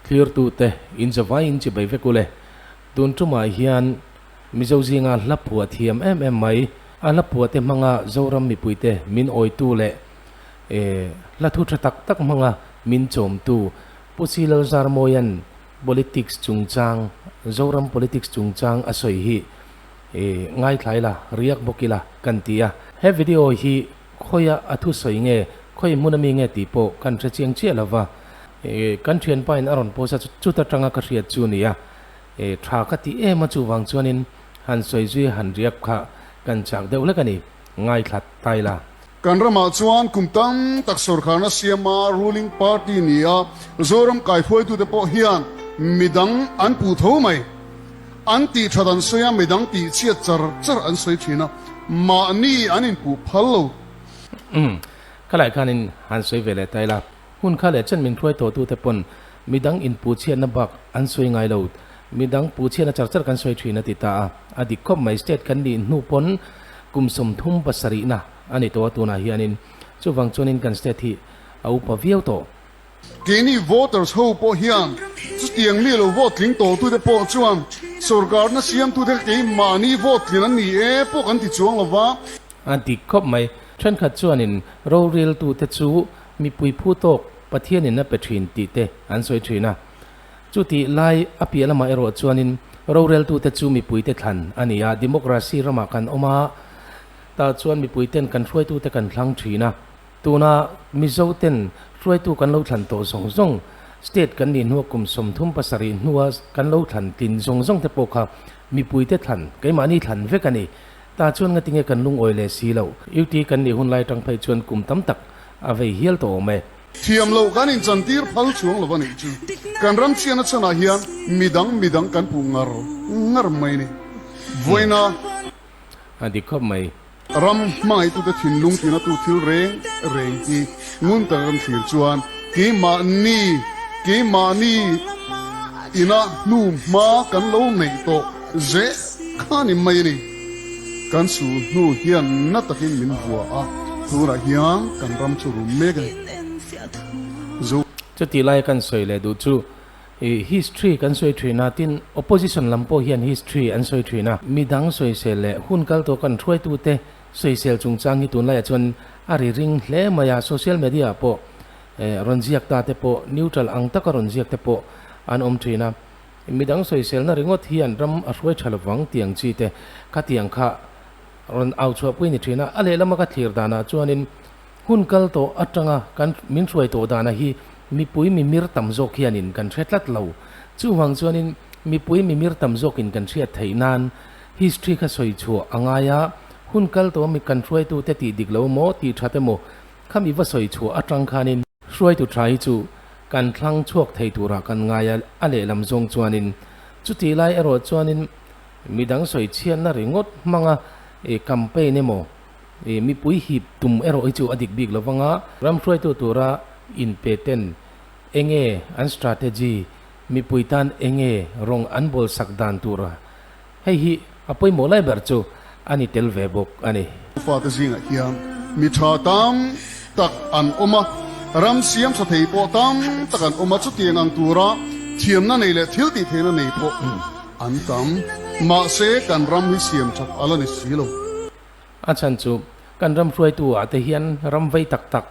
Thlirtute in zavai in chibai vek ule. Tun tumah hian Mizo zinga hla phuah thiam em em mai, a hla phuahte hmanga Zoram mipuite min awitu leh hla thu tha tak tak hmanga min chawmtu Pu Si Lalzarmawia'n Politics chungchang, Zoram politics chungchang a sawi hi ngaithlai la, riak bawk ila kan ti a. He video hi khawiah a thusawi nge, khawi hmun ami nge tih pawh kan hre chiang chiah lo va. Kan thianpain a rawn post a, chuta tanga ka hriat chu nia. Tha ka ti em a, chuvang chuanin han sawi zui han riak kha kan chak deuh hlek a ni, ngaithla tai la. Kan ramah chuan kum tam tak sawrkharna siama ruling party ni a, Zoram kaihruaitute pawh hian midang an puh tho mai. An tih that an sawi a, midang tih chhiat char char an sawi thin a, mahni an inpuh phal lo. Umm, khalai khanin han sawi ve leh ta ila. Hun kha leh chen min hruai tawhtute pawn midang inpuh chhiatna bak an sawi ngai lo. Midang puh chhiatna char char kan sawi thin a ti ta a. A dik khawp mai, state kan nih hnu pawn kum 30 pasarihna a ni tawh a tunah hianin. Chuvang chuanin kan state hi a upa viau tawh. Keini voters ho pawh hian chutiang mi lo vote tling tawhtute pawh chuan sorkarna siamtute kha keimahni vote tlin an ni e pawh kan ti chuang lo va. A dik khawp mai. Thenkhat chuanin roreltute chu Mipui phu tawk Pathianin a pe thin tih te an sawi thin a. Chutih lai a piah lamah erawh chuanin roreltute chu mipuite thlan a ni a, democracy ramah kan awm a, tah chuan mipuiten kan hruaitute kan thlang thin a. Tuna Mizoten hruaitu kan lo thlan tawh zawng zawng, state kan nih hnua kum 37 hnua kan lo thlan tlin zawng zawng te pawh kha mipuite thlan, keimahni thlan vek a ni. Tah chuan ngatinge kan lungawi leh si loh? UT kan nih hun lai tang phei chuan kum tam tak a vei hial tawh awm e. Thiam loh kan inchantir phal chuang lo a nih chu. Kan ram chiahna chhanah hian midang midang kan puh ngar ngar mai ni. Vawiina. A dik khawp mai. Ram hmangaihtute thinlung tinatu thil reng reng hi ngun taka kan thlir chuan keimahni keimahni ina hnu hma kan lo neih tawh zeh kha ni mai a ni. Kan su hnu hian na takin min vua a, tunah hian kan ram chu rum mek a ni. Zo. Chutih laia kan sawi leh duh chu i history kan sawi thin a, tin opposition lam pawh hian history an sawi thin a, midang sawisel leh hun kal tawh kan hruaitute sawisel chungchang hi tunlaiah chuan a ri ring hle mai a, social media ah pawh rawn ziak ta te pawh neutral ang taka rawn ziak te pawh an awm thin a. Midang sawiselna ringawt hian ram a hruai tha lovang tiang chi te khatiang kha rawn au chhuahpui ni thin a, a lehlama ka thlir danah chuanin hun kal tawh atanga kan min hruai tawh dana hi mipui mimir tam zawk hianin kan hre tlat lo. Chuvang chuanin mipui mimir tam zawkin kan hriat theih nan history kha sawi chhuah a ngai a, hun kal tawh mi kan hruaitute tih dik lo maw tih that emaw khami va sawi chhuah atang khanin hruaitu tha hi chu Kan thlang chhuak thei turah kan ngai a, a lehlam zawng chuanin chutih lai erawh chuanin midang sawi chhiatna ringawt hmanga campaign emaw mipui hip tum erawh hi chu a dik bik lovang a, ram hruaitu tura inpe ten enge an strategy, mipui tan enge rawng an bawlsak dan tura hei hi a pawimawh lai ber chu a ni tel ve bawk a ni. Fate zingah hian mi tha tam tak an awm a, ram siam tha thei pawh tam tak an awm a, chutiang ang tura thiamna nei leh thil tih theihna nei pawh an tam. Mahse, kan ram hi siam that a la ni si lo. A chhan chu kan ram hruaitu ah te hian ram vei tak tak,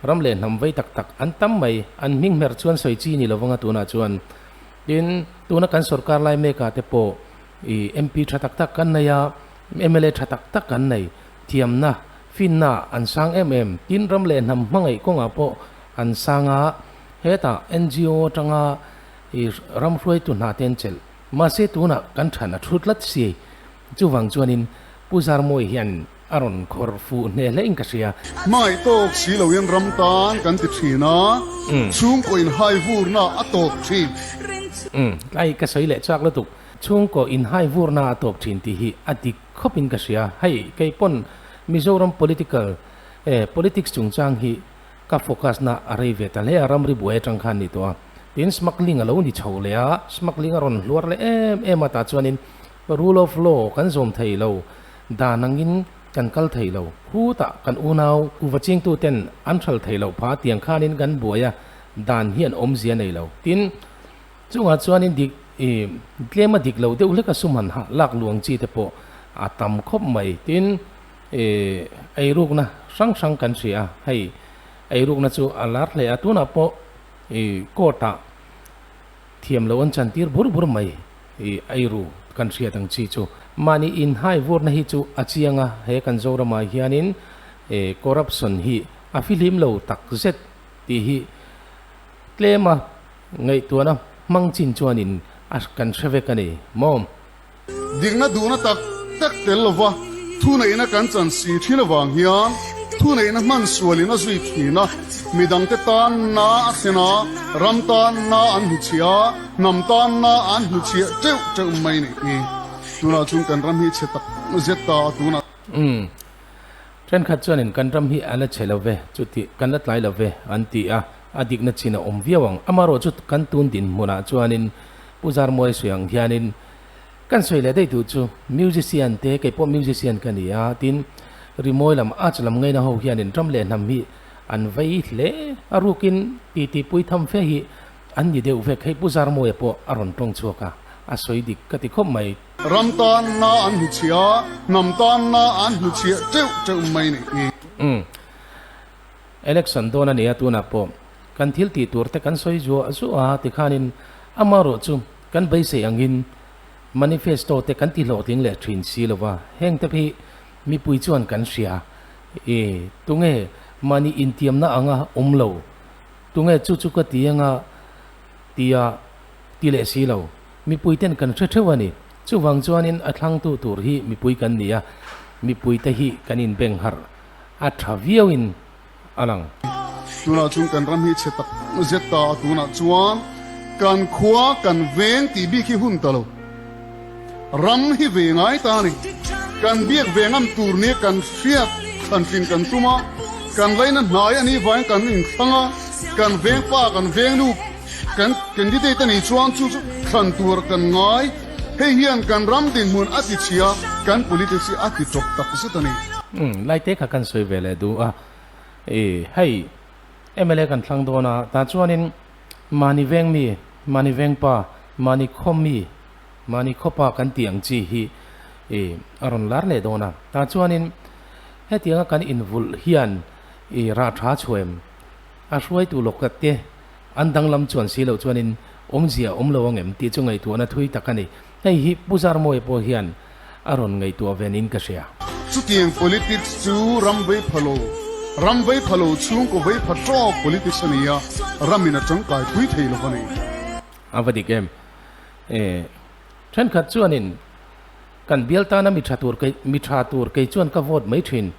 ram leh hnam vei tak tak an tam mai, an hming hmer chuan sawi chi ni lovanga tunah chuan. Tin, tuna kan sorkar lai mek ah te pawh I MP tha tak tak kan nei a, mla tha tak tak kan nei. Thiamna, finna an sang em em. Tin, ram leh hnam hmangaih kawngah pawh an sang a, hetah ngo atanga i ram hruaitu hna te an chelh. Mahse tunah kan than a thu tlat si. Chuvang chuanin Pu Zarmawi hian a rawn khawrh fuh hneh hlein ka hria. Hmangaih tawk si loin ram tan kan ti thin a, chhungkaw inhai vurna a tawp thin. Umm, tlai ka sawi leh chak lutuk. Chhungkaw inhai vurna a tawp thin tih hi a dik khawpin ka hria. Hei, kei pawn Mizoram political, eh, politics chungchang hi ka focus na a rei ve ta hle a, ramri buai atang khan ni tawh a. Tin, smuggling a lo ni chho leh a, smuggling a rawn hluar leh em em a, tah chuanin rule of law kan zawm thei lo, dan angin kan kal thei lo. Khutah kan unau kuva chingtuten an hral thei loh phah tiang khanin kan buai a, dan hian awmzia nei lo. Tin. Chungah chuanin dik i tlema dik lo deuh hleka sum han ha lak luang chi te pawh a tam khawp mai. Tin, i eirukna hrang hrang kan hria a, hei eirukna chu a lar hle a, tunah pawh i court ah thiam lo an chantir bur bur mai i eiru kan hriat ang chi chu. Mahni inhai vurna hi chu a chiang a, he kan Zoramah hianin i corruption hi a fihlim lo tak zet tih hi tlema Ngaihtuahna hmang chin chuanin a kan hre vek a ni maw? Dikna duhna tak tak tel lova thuneihna kan chan si thin avang hian thuneihna hman sualin a zui thin a, midangte tan na a thlen a, ram tan na an hnuchhiah a, hnam tan na an hnuchhiah teuh teuh mai a nih hi. Tunah chuan kan ram hi chhe tak zet ta a tunah. Umm. Thenkhat chuanin kan ram hi a la chhe lo ve, chuti kan la tlai lo ve an ti a, a dikna chin a awm viau ang. Amaherawh chu kan tun dinhmunah chuanin Pu Zarmuai sawi ang hianin kan sawi leh daih duh chu musician te, kei pawh musician ka ni a, tin rimawi lam arts lam ngaina ho hianin ram leh hnam hi an vei hle a, rukin titi pui tham fe hi an ni deuh vek. Hei Pu Zarmuaia pawh a rawn tawng chhuak a, a sawi dik ka ti khawp mai. Ram tan na an hnuchhiah a, hnam tan na an hnuchhiah teuh teuh mai nih hi. Umm. Election dawn a nia tunah pawh kan thil tih tur te kan sawi zuah zuah a tikhanin amarawh chu kan beisei angin manifesto te kan ti hlawhtling leh thin si lova heng te hi mipui chuan kan hria e tunge mahni intiamna anga awm lo tunge chu chu ka ti anga tia ti leh si lo. Mipui ten kan hre theuh a ni. Chuvang chuanin a thlangtu tur hi mipui kan ni a, mipuite hi kan inbeng harh a tha viauin a lang. Tunah chuan kan ram hi chhe tak zet ta a, tunah chuan kan khua kan veng tih bik hi hun ta lo. Ram hi ve ngai ta a ni. Kan biak ve ngam tur nia kan hriat thlan tlin kan tum a, kan laina hnai a nih vangin kan inthlang a, kan veng pa kan veng nu, Kan candidate a nih chuan chu chu thlan tur kan ngai. Hei hian kan ram dinhmun a ti chhia, kan politics hi a ti tawp tak zet a ni. Umm, Laite kha kan sawi ve leh duh a. Ih, hei mla kan thlang dawn a, tah chuanin mahni veng mi, mahni veng pa, mahni khaw mi, mahni khaw pa kan tih ang chi hi ih a rawn lar leh dawn a. Tah chuanin hetianga kan invulh hian ih rah tha chhuaim a hruaitu lawk te An danglam chuan si loh chuanin awmzia awm lo angem tih chu ngaihtuahna thui tak a ni. Hei hi Pu Zarmawia pawh hian a rawn ngaihtuah ve niin ka hria. Chutiang politics chu ram vei pha lo, ram vei pha lo chhungkaw vei pha tawk politics a ni a, ramin a tangkai pui thei lo a ni. A va dik em? E, thenkhat chuanin kan bial tana mi tha tur kei, mi tha tur kei chuan ka vote mai thin,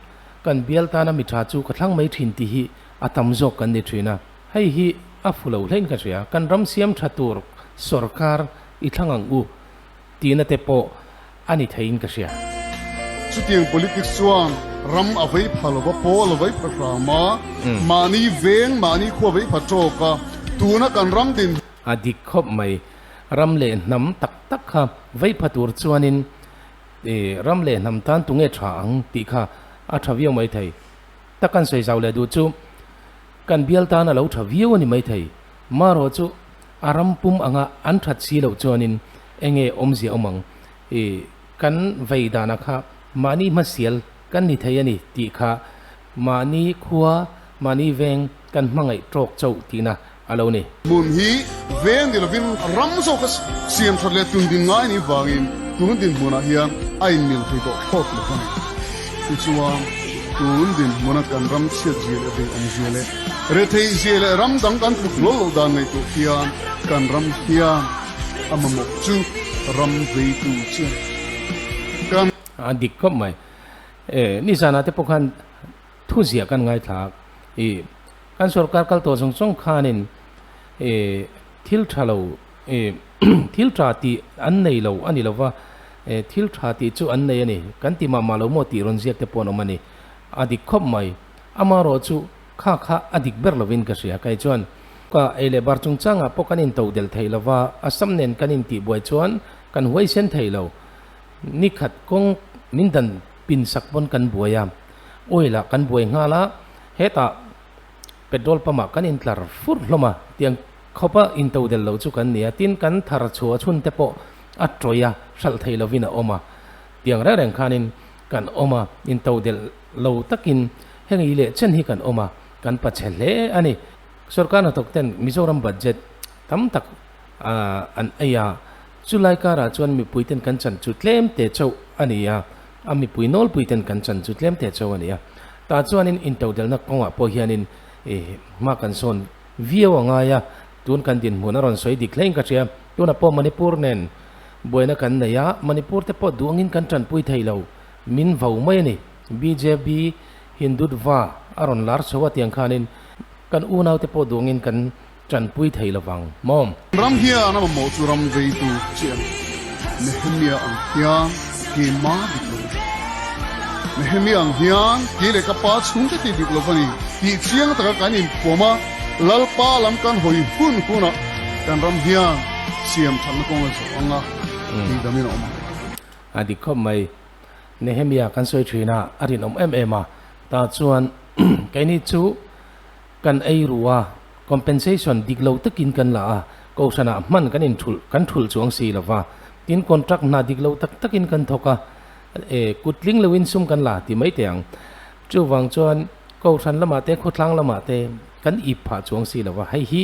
kan bial tana mi tha chu ka thlang mai thin tih hi a tam zawk kan ni thin a. Hei hi a fu lo hlein ka hria, kan ram siam tha tur sorkar i thlang ang u tihna te pawh a ni theiin ka hria. Chutiang politics chuan ram a vei pha lova, pawl a vei pha hram a, mahni veng, mahni khua vei pha tawk a, tuna kan ram din. A dik khawp mai, ram leh hnam tak tak kha vei pha tur chuanin ram leh hnam tan tunge tha ang tih kha a tha viau mai thei. Tak kan sawi zau leh duh chu. Kan bial tan a lo tha viau a ni maithei. Marawh chu a ram pum anga an that si loh chuanin enge awmzia awm ang? I kan vei dana kha mahni hmasial kan ni thei a ni tih kha mahni khua, mahni veng kan hmangaih tawk chauh tihna a lo ni. Hmun hi veng ni lovin ram zawka siam that leh tun din ngai nih vangin tun dinhmunah hian a inmil thei tawh thlawt lo a ni. Tichuan, tun dinhmuna kan ram chhiat zia leh vei awm zia leh rethei zia leh ram dang kan tluk lo loh dan ngaihtuah hian kan ram hian a mamawh chu ram veitu chi a ni. Kan. A dik khawp mai. E, nizanah te pawh khan thu ziah kan ngaithla a, i kan sorkar kal tawh zawng zawng khanin e thil tha lo e thil tha tih an nei lo a ni lova, e thil tha tih chu an nei a ni, kan ti mah mah lo maw tih rawn ziak te pawh an awm a ni. A dik khawp mai. Amaherawh chu kha kha a dik ber lovin ka hria. Kei chuan ka ei leh bar chungchangah pawh kan intoh del thei lova, Assam nen kan intihbuai chuan kan huaisen thei lo. Nikhat kawng min dan pin sak pawn kan buai a, oil ah kan buai nghal a, hetah petrol pump ah kan intlar fur hlawm a, tiang. Khawpa intodel lo chu kan ni a, tin kan thar chhuah chhun te pawh a tawih a, hralh thei lovin a awm a. Tiang reng reng khanin kan awm a, intodel lo takin heng i leh chen hi kan awm a, kan pachhe hle a ni. Sorkar hnathawk ten Mizoram budget tam tak an ei a, chulai karah chuan mipui ten kan chan chu tlem te chauh a ni a, a mipui nawlpui ten kan chan chu tlem te chauh a ni a. Tah chuanin intodelna kawngah pawh hianin hma kan sawn viau a ngai a, tun kan dinhmun a rawn sawi dik hlein ka hria. Tunah pawh Manipur nen buaina kan nei a, Manipur te pawh duh angin kan tanpui thei lo, min vo mai a ni. Bjp Hindutva a rawn lar chho a tiang khanin kan unau te pawh duh angin kan tanpui thei lo vang maw? Ram hian a mamawh chu ram veitu chiah a ni. Nehemia ang hian keimah dik lo a ni. Nehemia ang hian kei leh ka pa chhungte tih dik lo va ni tih chiang taka kan inpawm a, Lalpa lam kan hawi hun hunah kan ram hian siam thatna kawng a zawh ang a, tihdamin a awm ang. A dik khawp mai. Nehemia kan sawi thin a, a rinawm em em a. Tah chuan keini chu kan ei ru a, compensation dik lo takin kan la a, kohhranah hman kan inthulh kan thulh chuang si lo va, tin contract hna dik lo tak takin kan thawk a, e kut tling loin sum kan la ti mai teh ang. Chuvang chuan kohhran lamah te khawthlang lamah te kan ip phah chuang si lo va, hei hi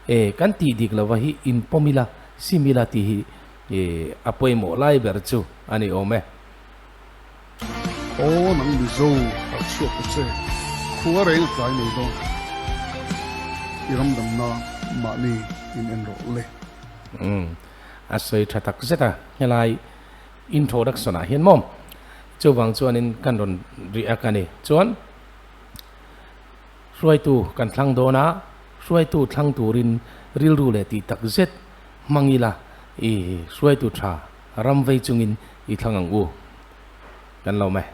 e kan tih dik lo va hi inpawm ila sim ila tih hi e a pawimawh lai ber chu a ni awm e. Aw nang Mizo harh chhuak ta che, khua reng a tlai mai dawn. I ram damna mahni in en rawh le. Umm a sawi tha tak zet a, helai introduction ah hian maw chuvang chuanin kan rawn react a ni. Chuan hruaitu kan thlang dawn a, hruaitu thlang turin rilru leh tih tak zet hmang ila i hruaitu tha ram vei chungin i thlang ang u. Kan lo mai.